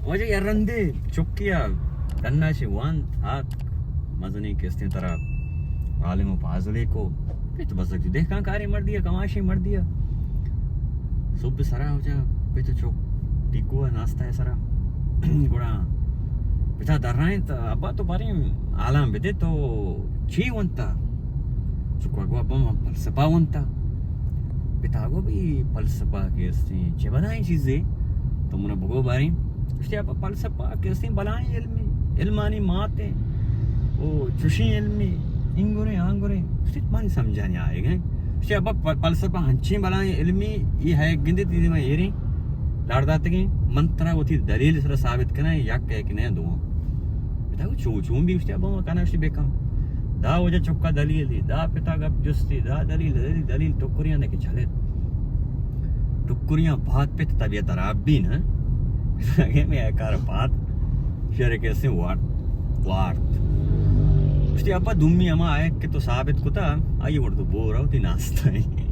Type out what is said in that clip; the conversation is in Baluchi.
واجہ یا رندے چکیا ڈنا چہ وانت آت، مزنیں کستیں ترا عالم و فاضلے کو، پت بزگ دہکان کاریں مردیا، کماشیں مردیا۔ صبح سرا واجہ پت چک ٹیکو ناشتہ سرا گڑا پتا درائیں، ابا تو باریں حالاں بدے، تو چی ونتا؟ چکا گو ابا من فلسفہ ونتا۔ پتا گو بھئی فلسفہ کہ استیں چہ بلائیں چیزے، تو منا بگو باریں۔ گوشتی ابا فلسفہ کہ استیں بلائیں علمے، علمانی ماتے، او چوشیں علمے، انگریں آنگریں۔ گوشتی مانی سمجھانی آئے گئے۔ گوشتی ابا پ-، فلسفہ ہنچیں بلائیں علمے، یہ ہے گندے تیزی میں ایریں لاڑ داتگیں، من ترا وتی دلیل سرا ثابت کناں، یک ہے کہ نہیں دو۔ پتا گو چو چون بھی؟ گوشتی ابا ما کنا، گوشتی بکن۔ دا وجہ چکا دلیل دی، دا پتا گپ جستی، دا دلیل، دلیل، دلیل ٹکریاں دے کہ چلے۔ ٹکریاں بات پت طبیعت خراب بھی نا۔ اگے میں کار بات شر کیسے وارت، وارت۔ گوشتی ابا دومی ہما آئے کہ تو ثابت کتا، آئی وڑ تو بور ہوتی ناشتہ ہے۔